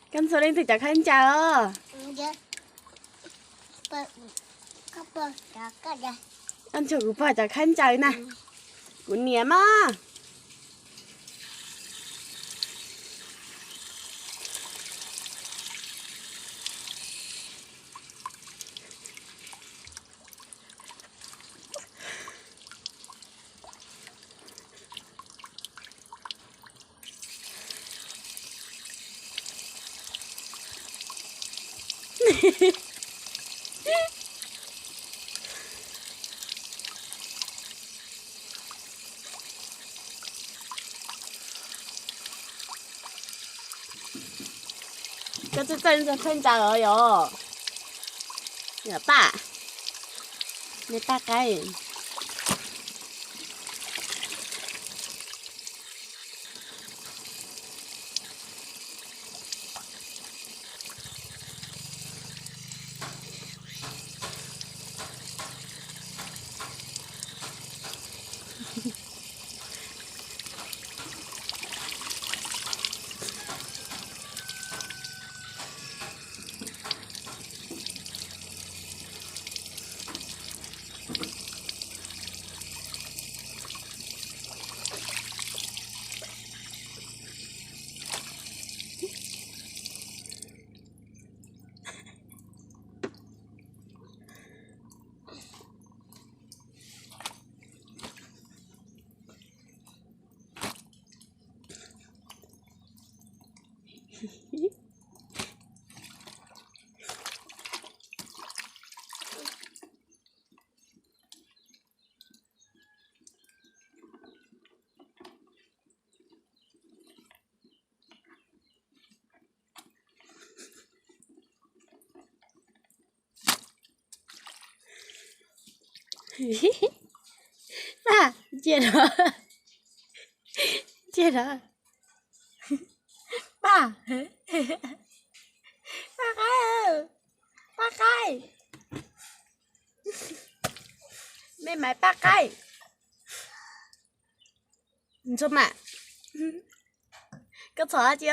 Koj ntxhua leej twg cov khaub ncaws os? Koj ntxhua kuv pog cov khaub ncaws na. Kuv niam mas. Koj txawj txawj ntxhua khaub ncaws os yom? Yog paj, nej paj qaib. Paj, cia los, cia los. Paj, paj qaib, paj qaib. Mej mas paj qaib. Ntxhua mas, koj txhom dab tsi?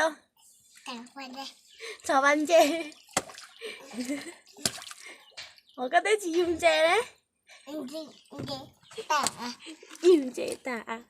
Txhom vas ntses. Ua koj twb tsis yug ntses ne. Yug ntses tas.